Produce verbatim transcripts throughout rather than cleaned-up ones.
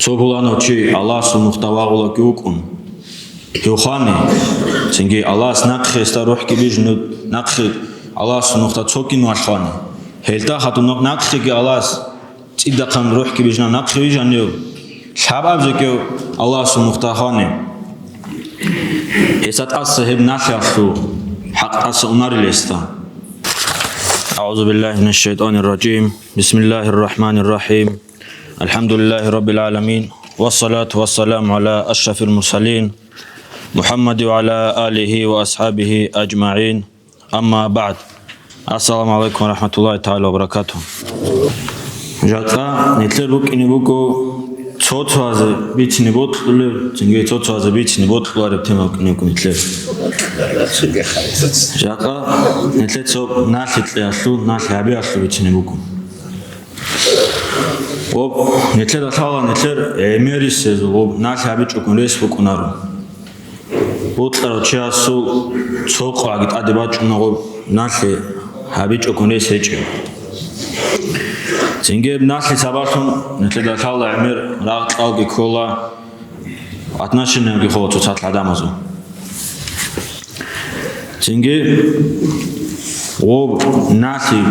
Цо пуланав чи Аллагьасул нухда вагъулаги вукӀун, гьев хвани, цинги Аллагьас нахъе гьесда рухӀги бижун, нахъе Аллагьасул нухда цоги нугӀал хвани. Гьелда хадуб нахъеги Аллагьас цӀидахъан рухӀги бижунав нахъе вижанив, лъабаб жикев Аллагьасул нухда хвани. Гьесда тӀаса гьеб налъиялъул хӀакъ тӀаса унарила гьесда. أعوذ بالله من الشيطان الرجيم. بسم الله الرحمن الرحيم. الحمد لله رب العالمين. والصلاة والسلام على أشرف المرسلين محمد وعلى آله وأصحابه أجمعين. أما بعد. السلام عليكم ورحمة الله تعالى وبركاته. Жакъа нилъер букӀине буго цо-цоязе бицине бокьулеб, цинги цо-цоязе бицине бокьулареб тема букӀине буго нилъер. Жакъа нилъер цо налъи кьеялъул, налъи гьабиялъул бицине буго. Гъоб, нилъеда лъала нилъер гӀемерисезул гъоб налъи гьабичӀого рес букӀунаро. Бокьарав чиясул цо къоги тӀаде бачӀуна гъоб налъи гьабичӀого рес гьечӀеб. Цинги гьеб налъи сабаблъун нилъеда лъала гӀемер рагъ-кьалги ккола, отношениеги хола цоцазда гӀадамазул. Цинги гъоб налъи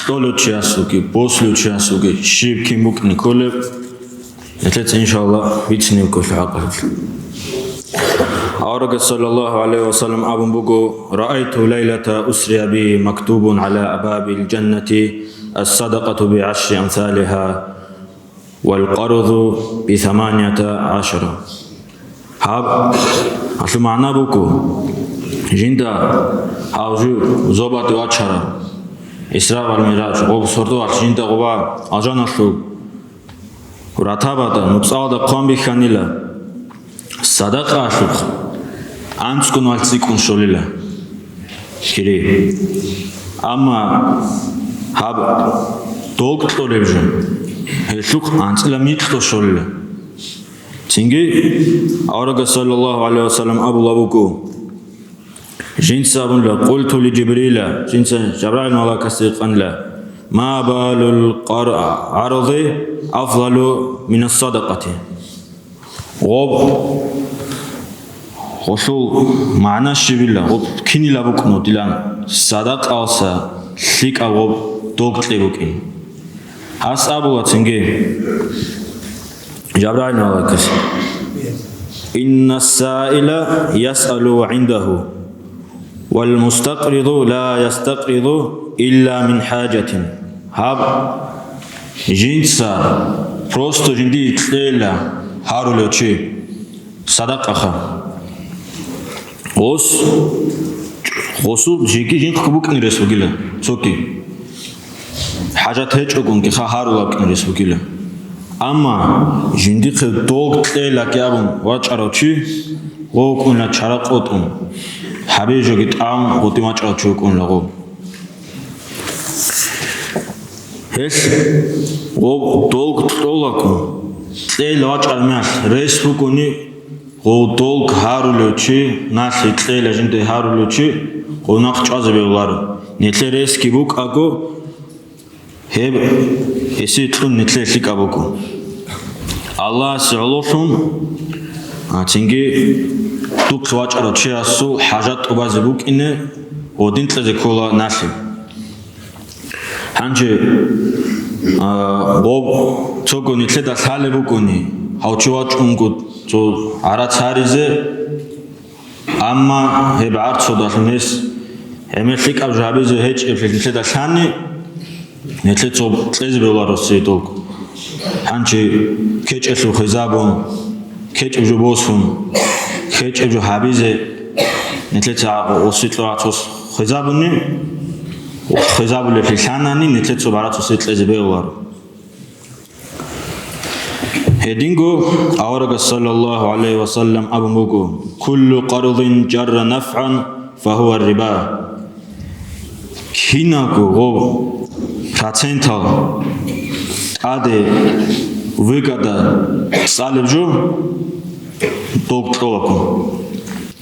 кьолев чиясулги, босулев чиясулги щиб кин букӀине кколеб, нилъеца, иншаллагь, бицине кколъи хӀакъалъулъ. Аварагас, саллаллагьу гӀалайгьи ва саллам, абун буго: «رأيت ليلة أسري بي مكتوب على باب الجنة الصدقة بعشر أمثالها والقرض بثمانية عشر». Гьаб, гьалъул магӀна буго, жинда гьав жив зобалде вачарав, Исра ва МигӀраж, гъоб сордоялъ жинда гъоба алжаналъул вратабада, нуцӀалда хъван бихьанила, садакъаялъухъ анцӀгун валъ цӀикӀкӀун щолила кири. Амма гьаб долг кьолеб жо, гьелъухъ анцӀила микьго щолила. Цинги аварагас, саллаллагьу гӀалайгьи ва саллам, абулеб буго, жинца абунила: «قلت لجبريل», жинца Жабраил малаикасда гьикъанила: «ما بال القرض أفضل من الصدقة؟» Гъоб, гъолъул магӀна щибила, гъоб кинила букӀуна дилан садакъаялдаса лъикӀаб гъоб долг кье букӀин. Гьас абула цинги Жабраил малаикас: «إن السائل يسأل وعنده والمستقرض لا يستقرض إلا من حاجة». Гьаб, жинца просто жиндие кьела гьарулев чи садакъаха. Гъос, гъосул жеги жинхъго букӀин рес бугила, цоги. ХӀажат гьечӀогонги ха гьарулеб букӀин рес бугила. Амма жиндихъе долг кьела абун вачӀарав чи, гъов вукӀуна чара къотӀун, гьабе жоги тӀагӀун гъотӀи вачӀарав чи вукӀуна гъов. Гьелъ гъов долг кьолаго, кьела вачӀараб мехалъ рес бугони, гъов долг гьарулев чи, налъи кьела жинда гьарулев чи, гъов нахъ чӀвазе бегьуларо. Нилъер ресги букӀаго, гьеб гьесие кьун нилъее лъикӀаб буго. Аллагьасе гӀололъун, а, цинги духъе вачӀарав чиясул хӀажат тӀубазе букӀине гъодин кьезе ккола налъи. Гьанже, а, гъоб цого нилъеда лъалеб бугони, гьав чи вачӀунго цо гӀарац гьаризе, амма гьеб гӀарцудалъун гьес гӀемер лъикӀаб жо гьабизе гьечӀеблъи нилъеда лъани, нилъе цо кьезе бегьуларо гьесие долг. Гьанже кечӀелъул хвезабун, кечӀеб жо босун, кечӀеб жо гьабизе нилъеца гьесие цо хвезабуни, хвезабулеблъи лъанани, нилъе цо гӀарац гьесие кьезе бегьуларо. Гьединго аварагас, саллаллагьу гӀалайгьи ва саллам, абун буго: «كل قرض جر نفعا فهو ربا». Киналго гъоб процентал тӀаде выгода цӀалеб жо долг кьолаго,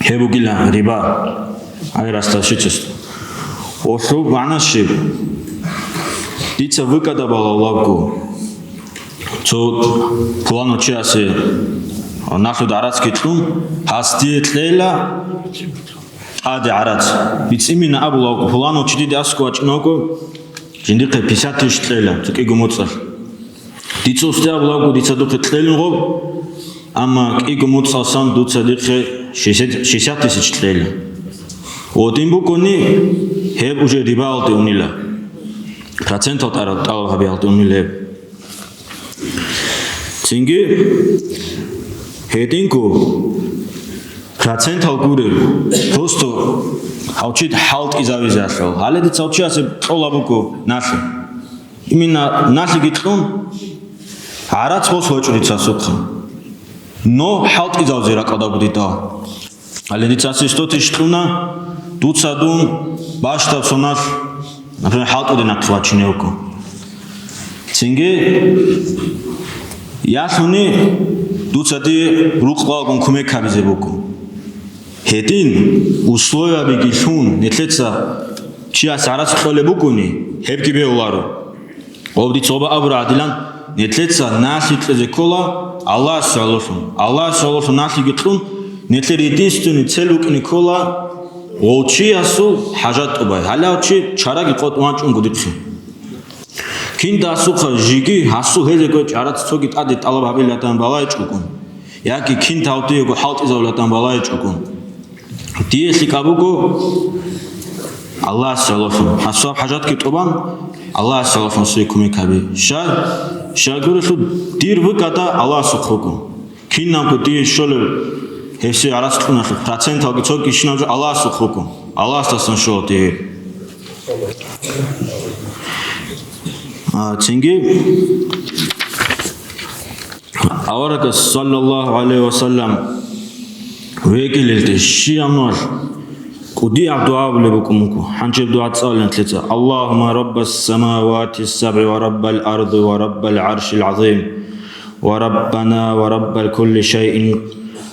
гьеб бугила риба, ай ростовщичество. Гъолъул магӀна щиб? Дица выгода балав лаго, Цо пуланав чиясе налъуда гӀарацги кьун, гьасде кьела тӀаде гӀарац. БицӀимина абулавго, пуланав чи диде аскӀов вачӀунавго, жиндихъе пятьдесят тысяч кьела, цо кӀиго моцӀалъ. Дица гьасде абулавго, дица духъе кьелин гъоб, амма кӀиго моцӀалсан дуца дихъе шестьдесят, шестьдесят тысяч кьела. ГъотӀин букӀуни, гьеб уже рибаялде унила. Процентал тӀара-, тӀалаб гьабиялде унила гьеб. Цинги гьединго процентал гурел, просто гьав чи хӀалтӀизавизеялъул. Гьале дица гьав чиясе кьола буго налъи. Именно налъиги кьун, гӀарац гъос вачӀурица сухъа. Но хӀалтӀизавзе ракӀалда будидал. Гьале дица сто тысяч кьуна, дуца дун бащдаб соналъ, например, хӀалтӀуде нахъе вачине вуго. Цинги ялъуни дуца дие рукъ балгун кумек гьабизе буго. Гьедин условиябиги лъун, нилъеца чияс гӀарац кьолеб букӀуни, гьебги бегьуларо. Гъоб дица гъоба абура гӀадилан, нилъеца налъи кьезе ккола Аллагьасе гӀололъун. Аллагьасе гӀололъун налъиги кьун, нилъер единственный цель вукӀине ккола гъов чиясул хӀажат тӀубай. Гьалав чи чараги къотӀун вачӀунго дихъе. Кинда гьасухъа жиги гьасул гьезе гьечӀо гӀарац цоги тӀаде тӀалаб гьабилатан балайчӀого, яги кинда гьав диего хӀалтӀизавулатан балайчӀого. Дие лъикӀаб буго Аллагьасе гӀололъун. Гьасул гьаб хӀажатги тӀубан, Аллагьасе гӀололъун цее кумек гьабе. Щай? Щайгурелъул дир букӀада Аллагьасухъ буго. Кинабго дие щолеб гьесие гӀарац кьуналъул проценталги цоги щинаб жо Аллагьасухъ буго. Аллагьасдасан щола дие. А, цинги Аварагас, саллаллагьу гӀалайгьи ва саллам, векӀилелде щиямал кӀудияб дугӀа абулеб букӀун буго. ХӀанчеб дугӀа цӀалин лъица: «Аллагьумма раббас самавати сабгӀи ва раббал арди ва раббал гӀаршил гӀазим ва раббана ва рабба кулли шайин,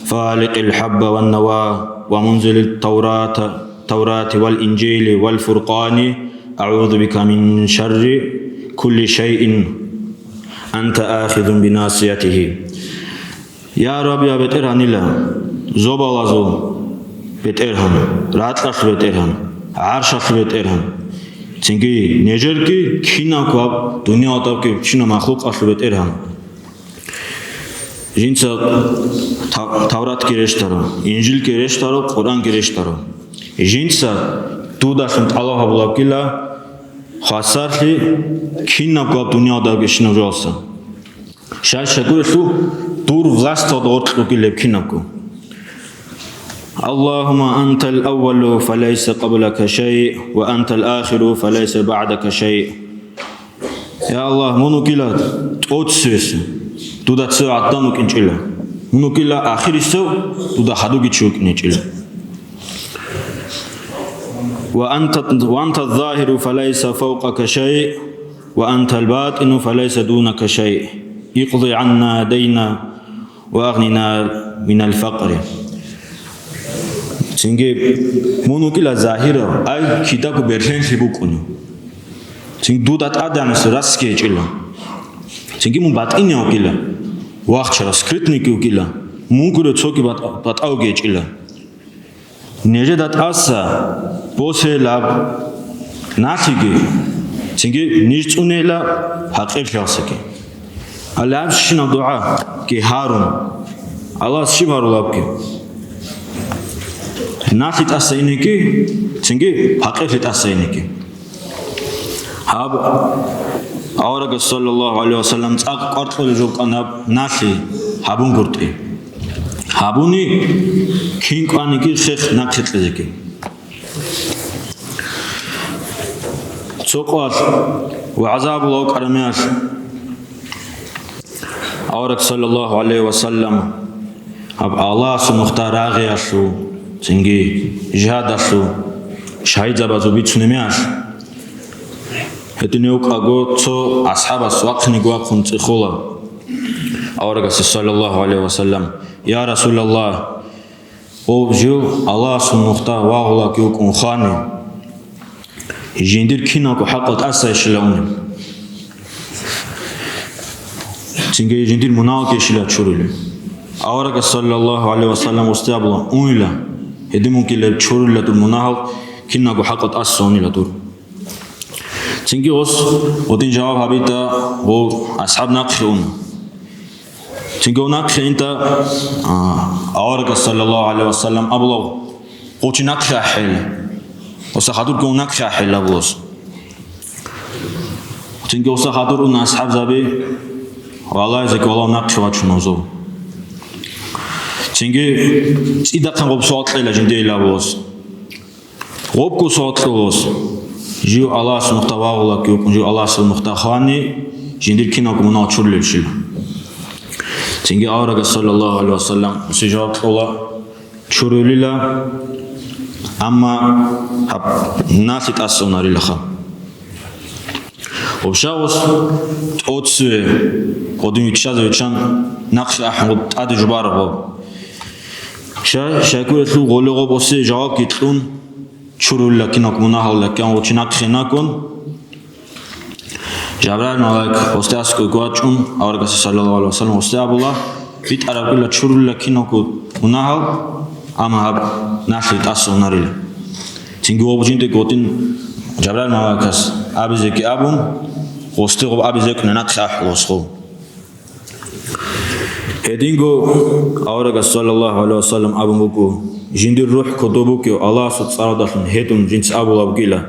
фаликъил хӀабба ван нава ва мунзилит таврата, таврати вал инжили вал фуркъани, агӀузу бика мин шарри кулли шайин». «Анта ахизун бинасиятихи». Я Рабби, я БетӀергьанила, зобалазул БетӀергьан, ракьалъул БетӀергьан, гӀаршалъул БетӀергьан, цинги нижерги кинабго гьаб дуниялалда бугеб щинаб махлукъалъул БетӀергьан. Жинца Тав-, Тавратги рещтӀарав, Инжилги рещтӀарав, Къуръанги рещтӀарав. Жинца дудалъун тӀалаб гьабулеб бугила хвасарлъи кинабго гьаб дуниялалда бугебщинаб жоялдаса. Щай-щай гурелъул дур власталда гъоркь ругилеб кинабго. «Аллагьумма антал аввалу фалайса къаблака шай, ва антал ахиру фалайса баъдака шай». Я Аллагь, мун вукӀила тӀоцевесев, дуда цеве гӀадан вукӀинчӀила. Мун вукӀила ахирисев, дуда хадуги чи вукӀинчӀила. «Ва анта, ва анта загьиру фалайса фавкъака шай, ва антал батӀину фалайса дунака шай. Икъзи гӀанна дайна ва агънина минал факъри». Цинги мун вукӀила загьирав, ай, кидаго берлъенлъи букӀунев. Цинги дуда тӀадегӀанасеб расги гьечӀила. Цинги мун батӀинав вукӀила, вахчарав, скрытныйги вукӀила, мун гурев цоги батӀ-, батӀавги гьечӀила. Нижеда тӀаса босейилаб налъиги, цинги ниж цӀунейила гьакъирлъиялсаги. Гьале гьабщинаб дугӀаги гьарун, Аллагьас щиб гьарулебги? Налъи тӀаса инеги, цинги гьакъирлъи тӀаса инеги. Гьаб аварагас, саллаллагьу гӀалайгьи ва саллам, цӀакъ кӀвар кьолеб жо букӀана гьаб налъи гьабунгутӀи. Гьабуни кин кӀваниги хех нахъе кьезеги. Цо къоялъ вагӀза гьабулев вукӀараб мехалъ, авараг, саллаллагьу гӀалайгьи ва саллам, гьаб Аллагьасул нухда рагъиялъул, цинги жигьадалъул шагьидзабазул бицунеб мехалъ, гьединав вукӀаго цо асхӀабас вахъинеги вахъун цӀехола аварагасе, саллаллагьу гӀалайгьи ва саллам: «Я Расулаллагь, гъов жив Аллагьасул нухда вагъулаги вукӀун хвани, жиндир киналго хӀакъал тӀасайищила унеб?» Цинги жиндир мунагьалги щила чурулел. Аварагас, саллаллагьу гӀалайгьи ва саллам, гъосде абула: «Унила, гьедин мункила чурулила дур мунагьал, киналго хӀакъалъ тӀаса унила дур». Цинги гъос гъодин жаваб гьабида, гъов асхӀаб нахъе уна. Цинги гъов нахъе инда, а, аварагас, саллаллагьу гӀалайгьи ва саллам, абула: «Гъов чи нахъе ахӀел». Гъоса хадурги гъов нахъе ахӀел абулас. Цинги гъоса хадур уна асхӀабзаби, валлагьизеги валав нахъе вачун гъозов. Цинги цӀидахъан гъоб суал кьела жиндие абулас. Гъобго суал кьолас: «Жив Аллагьасул нухда вагъулаги вукӀун, жив Аллагьасул нухда хвани, жиндир киналго мунагьал чурулелщила?» Цинги аварагас, саллаллагьу гӀалайгьи ва саллам, гъосе жаваб кьола: «Чурулила, амма гьаб налъи тӀаса унарилаха». Гъоб щай гъос тӀоцеве гъодин виччазе виччан нахъе ахӀун гъоб тӀаде жубараб гъоб. Щай, щайгурелъул гъоле гъоб гъосе жавабги кьун, чурулила киналго мунагьал, лаккан гъов чи нахъе накӀун, Жабраил малаик гъосде аскӀове вачӀун, аварагасда, саллаллагьу гӀалайгьи ва саллам, гъосде абула: «БитӀарабгила чурулила киналго мунагьал, амма гьаб налъи тӀаса унарила». Цинги гъоб жиндаги гъодин Жабраил малаикас абизеги абун, гъосде гъоб абизе вукӀуна нахъе ахӀулас гъов. Гьединго аварагас, саллаллагьу гӀалайгьи ва саллам, абун буго: «Жиндир рухӀ кодоб бугев Аллагьасул цӀаралдалъун гьедун жинца абулеб бугила: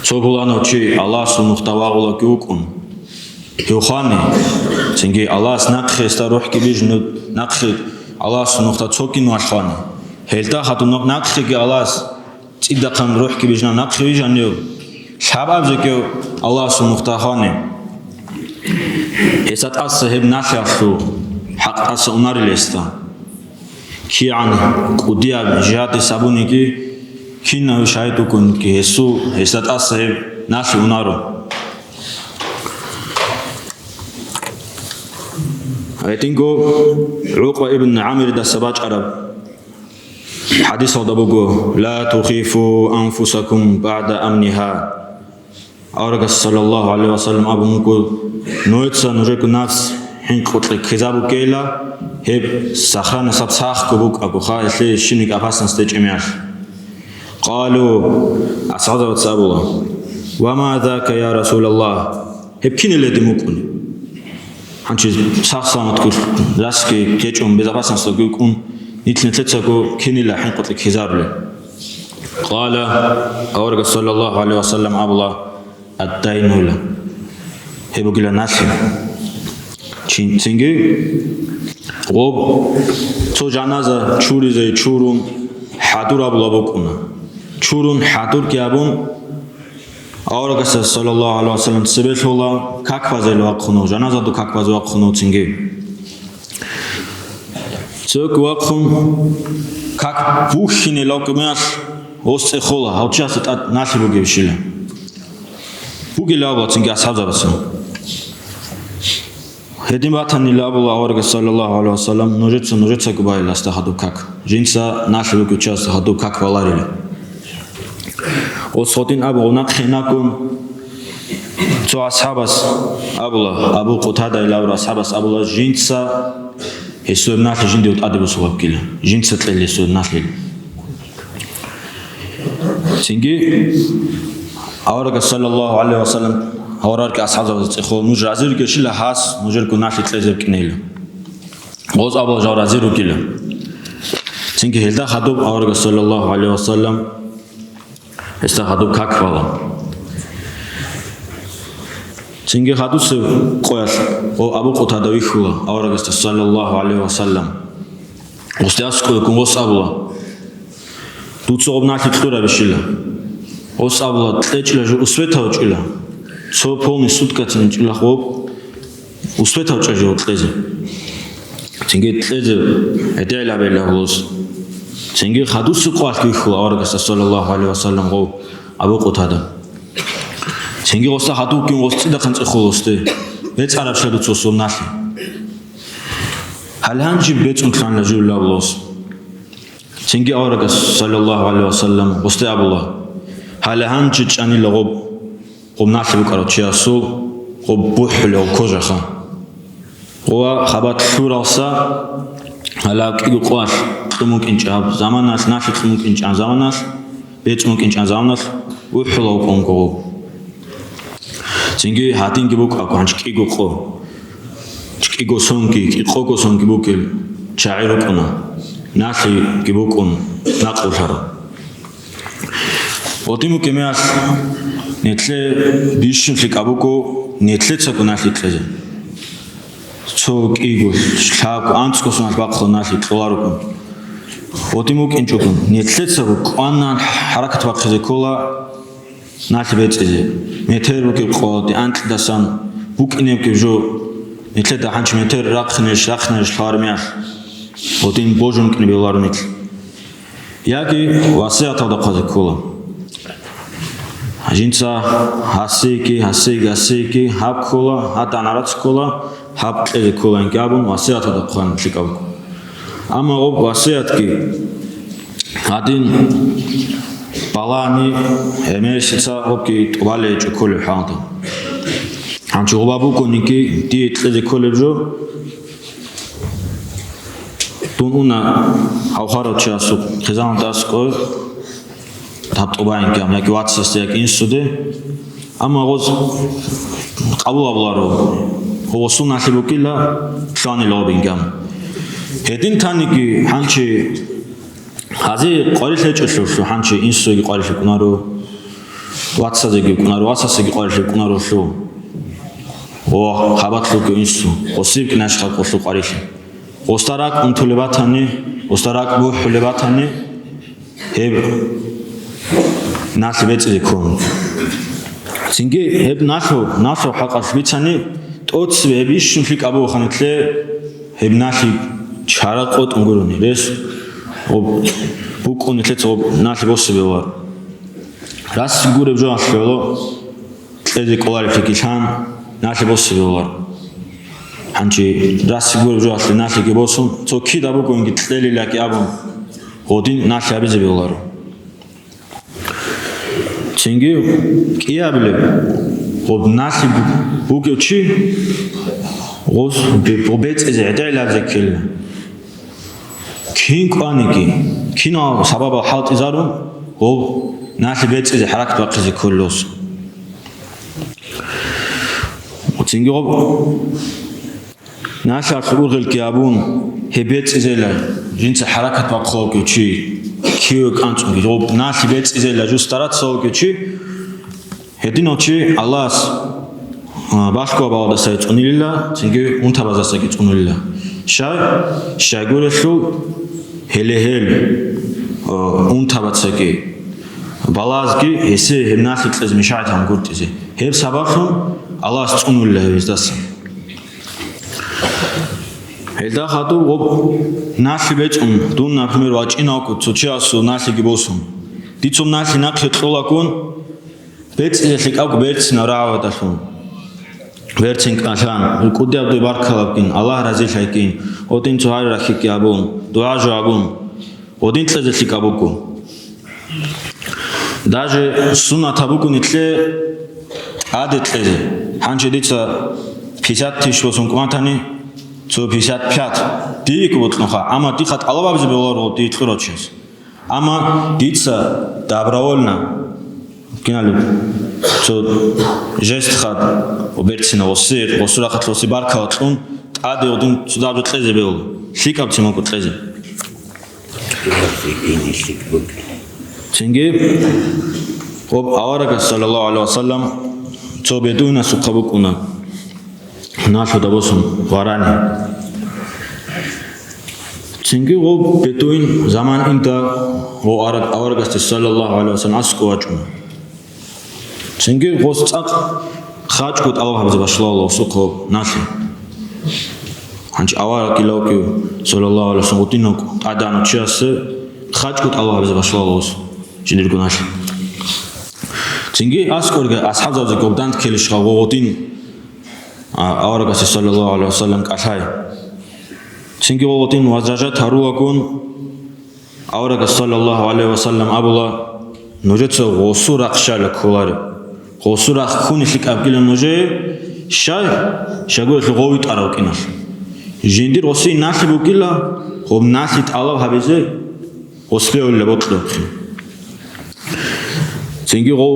цо пуланав чи Аллагьасул нухда вагъулаги вукӀун, гьев хвани, цинги Аллагьас нахъе гьесда рухӀги бижун, нахъе Аллагьасул нухда цоги нухалъ хвани, гьелда хадуб нахъеги Аллагьас цӀидахъан рухӀги бижна нахъе вижанив, лъабаб жегев Аллагьасул нухда хвани, гьесда тӀаса гьеб налъиялъул хӀакъ тӀаса унарила гьесда. КигӀан кӀудияб жигьадалъ абуниги, кинав шагьид вукӀунги гьесул, гьесда тӀаса гьеб налъи унаро». Гьединго ГӀукъба ибн ГӀамиридаса бачӀараб хӀадисалда буго: «Ла тухифу анфусакум багӀда амнигьа». Аварагас, саллаллагьу гӀалайгьи ва саллам, абун буго: «Нужеца нужерго нафс хӀинкъулъе ккезабукӀейила, гьеб сохранность гьаб сахго букӀагоха, гьелъие щибниги опасность течӀеб мехалъ». Къалу, асхӀабзабаца абула: «Ва ма зака, я Расулаллагь? Гьеб кинила гьедин букӀуни? Гьанчи сах-саламатго расги гьечӀун, безопасностьалги вукӀун, нилъ-нилъецаго кинила хӀинкъулъе ккезарулел?» Къала, аварагас, саллаллагьу гӀалайгьи ва саллам, абула: «Аддайну», гьеб бугила налъи. Чин-, цинги гъоб цо жаназа чуризе чурун хӀадур абула букӀуна. Чурун хӀадурги абун, аварагасда, саллаллагьу гӀалайгьи ва саллам, цебе лъула как базе вахъунев, жаназаду как базе вахъунев цинги. Цевеккун вахъун, как бухьине лавкӀумеялъ гъос цӀехола, гьав чиясда тӀад налъи бугевищила. Бугила абула цинги асхӀабзабаца. Гьедин батанила абула аварагас, саллаллагьу гӀалайгьи ва саллам: «Нужеца нужецаго байила гьасда хадуб как. Жинца налъи бугев чиясда хадуб как баларила». Гъос гъодин абун гъов нахъе накӀун, цо асхӀабас абула, Абу Къутада илан абурав асхӀабас абула: «Жинца гьесул налъи жиндие тӀаде босулеб букӀила, жинца кьела гьесул налъи». Цинги аварагас, саллаллагьу гӀалайгьи ва саллам, гьаварарги асхӀабзабазе цӀехо: «Нуж рази ругелищила гьас нужерго налъи кьезе букӀинейилан?» Гъос абула жал рази ругила. Цинги гьелда хадуб аварагас, саллаллагьу гӀалайгьи ва саллам, гьесда хадуб как бала. Цинги хадусеб къоялъ гъов Абу Къутада вихьула аварагасда, саллаллагьу гӀалайгьи ва саллам. Гъосде аскӀовеккун гъос абула: «Дуца гъоб налъи кьурабищила?» Гъос абула: «КьечӀила жо, усветав чӀила. Цо полный суткацин чӀила гъоб, усветав чӀа жо кьезе». Цинги кьезе гӀедегӀлабила гъос. Цинги хадусеб къоялъ вихьула аварагасда, саллаллагьу гӀалайгьи ва саллам, гъов Абу Къутада. Цинги гъосда хадубккин гъос цӀидахъан цӀехола гъосде: «БецӀарабщила дуца гьесул налъи? Гьале гьанже бецӀун лъанила жив», — абула гъос. Цинги аварагас, саллаллагьу гӀалайгьи ва саллам, гъосде абула: «Гьале гьанже чӀанила гъоб, гъоб налъи букӀарав чиясул гъоб бухӀулев кожаха». Къо хабалъ лъуралса, гьалаб кӀиго къоялъ кьун букӀинчӀеб заманалъ, налъи кьун букӀинчӀеб заманалъ, бецӀун букӀинчӀеб заманалъ ухӀула вукӀунго. Цинги гьадинги букӀаго гьанчи кӀиго къо. КӀиго сонги, кӀикъого сонги букӀел чагӀи рукӀуна. Налъиги букӀун накълулъараб. Гъодин букӀиналъ нилъее бищун лъикӀаб буго нилъецаго налъи кьезе. Цо кӀиго, лъабго, анцӀго соналъ бахъун налъи кьоларого. Гъодин букӀинчӀого, нилъецаго кӀванагӀан хӀаракат бахъизе ккола налъи бецӀизе. Метер бугеб къо, анкьидасан букӀине бугеб жо, нилъеда гьанчи метер рахъинарищ, рахъинарищ лъалареб мехалъ, гъодин божун кӀинаб боларо нилъ. Яги васияталда хъвазе ккола. Жинца гьасиеги, гьасиеги, гьасиеги гьаб ккола, гьадин гӀарац ккола, гьаб кьезе ккола инги абун васияталда хъван лъикӀаб буго. Амма гъоб васиятги гьадин балагьани, гӀемерисеца гъобги тӀубалей гьечӀо кколеб хӀалда. Гьанчи гъоба букӀунниги дие кьезе кколеб жо, Дун уна гьав хварав чиясухъ хъизаналда аскӀове, гьаб тӀубаинги гьаб, яги вацасде, яги инсуде. Амма гъоз къабул гьабуларо, гъосул налъи букӀила лъугьанила гъобинги гьаб. Гьедин таниги гьанчи гьазие къварилъи гьечӀелъуллъу, гьанчи инсуеги къварилъи кӀунаро, вацазеги кӀунаро, вацасеги къварилъи кӀунаролъу. О, хабалъ руго инсу, гъосиб кӀинащ халкъалъул къварилъи. Гъосда ракӀ унтулеб батани, гъосда ракӀ бухӀулеб батани, гьеб налъи бецӀизе ккун. Цинги гьеб налъу, налъу хӀакъалъ бицани, тӀоцебе гьеб ищун лъикӀаб бугоха нилъее, гьеб налъи чара къотӀун гурони, рес гъоб букӀун нилъеца гъоб налъи босизе бегьуларо. Расси гуреб жо алъугьало, кьезе кӀоларелъиги лъан, налъи босизе бегьуларо. Гьанчи расси гуреб жо алъе налъиги босун, цо кида бугониги кьелилаги абун, гъодин налъи гьабизе бегьуларо. Цинги кӀиабилеб, гъоб налъи бугев чи, гъос бе-, гъоб бецӀизе гӀедегӀи лъазе ккела. Кин кӀваниги, кинал сабабал хӀалтӀизарун, гъоб налъи бецӀизе хӀаракат бахъизе кколелъул. Цинги гъоб налъалъул ургъелги абун, гьеб бецӀизела, жинца хӀаракат бахъулев чи, киве кӀанцӀунги, гъоб налъи бецӀизела, жуста рацалев чи, гьединав чи Аллагьас, а, балъго балаздасаги цӀунилила, цинги унтабаздасаги цӀунилила. Щай? Щайгурелъул гьеле гьел, а, унтабацаги, балазги гьесие гьеб налъи кьезе мешагӀид гьабун гуртӀизе. Гьеб сабаблъун Аллагьас цӀунулила гьездаса. Гьелда хадуб гъоб налъи бецӀун, дун, например, вачӀиналго цо чиясул налъиги босун. Дица налъи нахъе кьолагун, бецӀизе лъикӀабго берцинаб рагӀабадалъун. Берцин кӀалъан, кӀудияб дуе баркалабгин, Аллагь разилъайгин, гъодин цо гьари рахьиги абун, дугӀа жо абун, гъодин кьезе лъикӀаб буго. Даже суннатаб буго нилъее тӀаде кьезе. Гьанже дица пятьдесят тысяч босун кӀватани, цо пятьдесят пять дие бокьуха, амма дихъа тӀалаб гьабизе бегьуларо дие кьурав чияс. Амма дица добровольно, киналеб, цо жест хадуб, берцинаб гъосие, гъосул рахъалъ гъосие баркала кьун, тӀаде гъодин цо дагьаб жо кьезе бегьула, лъикӀаб цин буго кьезе. Цинги гъоб аварагас, саллаллагьу гӀалайгьи ва саллам, цо бедуинасухъа букӀуна налъуда босун варани. Цинги гъоб бедуин заман инда гъо авараг-, аварагасде, саллаллагьу гӀалайгьи ва саллам, аскӀов вачӀуна. Цинги гъос цӀакъ хъачӀго тӀалаб гьабизе башалавула гъосухъа налъи. Гьанчи аварагилавги, саллаллагьу гӀалайгьи ва саллам, гъудинав тӀадегӀанав чиясе хъачӀго тӀалаб гьабизе башалавула гъос жиндирго налъи. Цинги аскӀорги асхӀабзабазе гъоб данде ккелищха гъо гъудин, а, аварагасе, саллаллагьу гӀалайгьи ва саллам, кӀалъай. Цинги гъо гъудин возражать гьарулагун, аварагас, саллаллагьу гӀалайгьи ва саллам, абула: «Нужеца гъосул рахъ щайила кколареб? Гъосул рахъ ккунелъи кӀабгила нужее, щай? Щайгурелъул гъов витӀарав вукӀиналъ». Жиндир гъосие налъи букӀила, гъоб налъи тӀалаб гьабизе гъос бегьулила бокьухъе. Цинги гъов,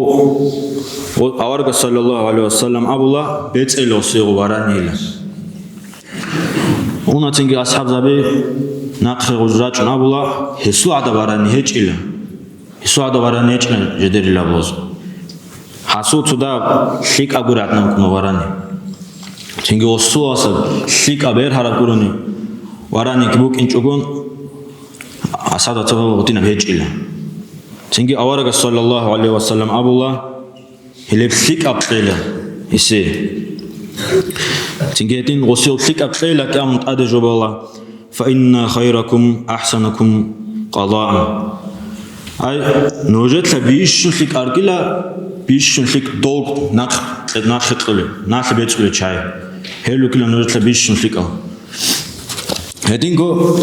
гъо-, аварагас саллаллагьу гӀалайгьи вассалам абула, бецӀила гъосие гъов варанила. Уна цинги асхӀабзаби нахъе гъуж рачӀун абула, гьесул гӀадаб варани гьечӀила. Гьесул гӀадаб варани гьечӀила жидерила абулазул. Гьасул цо дагьаб лъикӀаб гуреб гӀадин букӀуна варани. Цинги гъосул асаб лъикӀаб бергьараб гурони вараниги букӀинчӀогон, асада цо гьединаб гьечӀила. Цинги аварагас саллаллагьу гӀалайгьи вассалам абула, гьелеб лъикӀаб кьела гьесие. Цинги гьедин гъосие лъикӀаб кьела, кьамун тӀаде жо бала: «Фа инна хайракум ахсанакум къадаан». Ай, нужеца бищун лъикӀ аргила, бищун лъикӀ долг нахъ, нахъе кьолеб, налъи бецӀулел чагӀи. Гьел ругила нужеца бищун лъикӀал. Гьединго,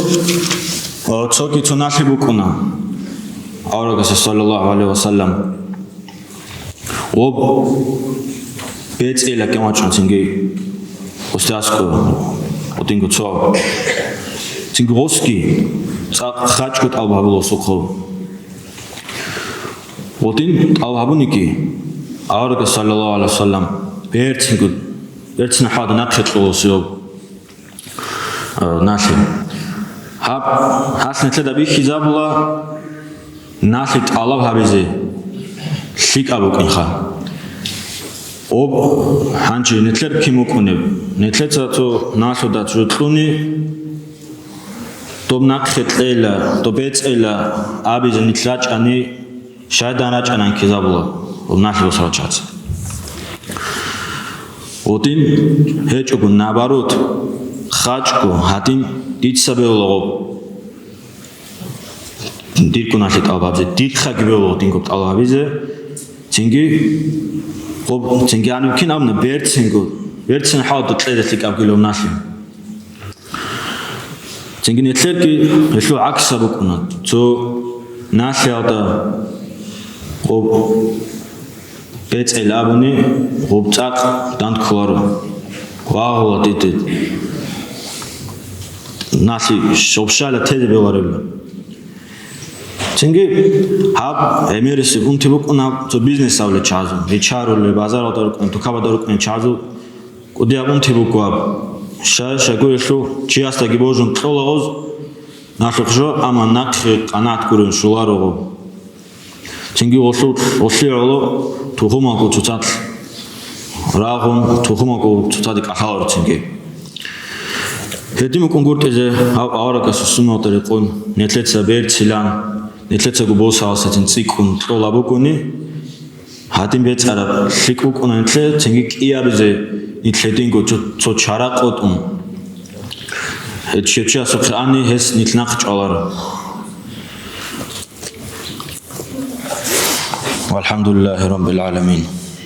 о, цоги цо налъи букӀуна аварагасда саллаллагьу гӀалайгьи вассалам. Гъоб бецӀила кьен вачӀун цинги гъосде аскӀо, гъодинго цо. Цинги гъосги цӀакъ хачӀго тӀалаб гьабула гъосухъ. Гъодин тӀалаб гьабуниги, аварагас саллаллагьу гӀалайгьи вассалам берцинго, берцин хӀалда нахъе кьола гъосие гъоб. Э, налъи. Гьаб, гьалъ нилъеда бихьизабула налъи тӀалаб гьабизе лъикӀаб букӀинха. Об, гьанже нилъер кин букӀунеб? Нилъеца цо налъуда жо кьуни, доб нахъе кьела, доб бецӀела абизе нилъ рачӀани, шайдан рачӀанан ккезабула гъоб налъи босарал чагӀаз. Гъодин гьечӀого, наоборот, хачӀго, гьадин дица бегьула гъоб. Дирго налъи тӀалаб гьабизе, дихъаги бегьула гъодинго тӀалаб гьабизе. Цинги гъоб, цинги гьаниб кин абуна, берцинго, берцин хӀалда кьезе лъикӀаб гила гъоб налъи. Цинги нилъерги гьелъул гӀаксаб букӀуна. Цо налъиялда гъоб бецӀел абуни, гъоб цӀакъ дандкколаро. Вагъула диде. Налъи щобщала тезе бегьуларевла. Цинги гьаб гӀемерисеб унти букӀуна цо бизнес абулел чагӀазул, ричарулел, базаралда рукӀунел, тукабада рукӀунел чагӀазул. КӀудияб унти буго гьаб. Щай-щай гурелъул, чиясдаги божун кьола гъоз налъухъ жо, амма нахъе къанагӀат гурун щоларо гъоб. Цинги гъолъул, гъолъие гӀоло тухумалго цоцалъ рагъун, тухумалго цоцаде кӀалъаларо цинги. Гьедин букӀунгутӀизе гьав аварагасул сунналда рекъон, нилъеца берцилан, нилъецаго босаласацин цӀикӀкӀун кьола бугони, гьадин бецӀараб лъикӀ букӀуна нилъе, цинги кӀиабизе нилъ гьединго цо, цо чара къотӀун. Гьеб чиясухъе ани, гьес нилъ нахъ чӀваларо. Валхамдулиллагьи раббил гӀаламин.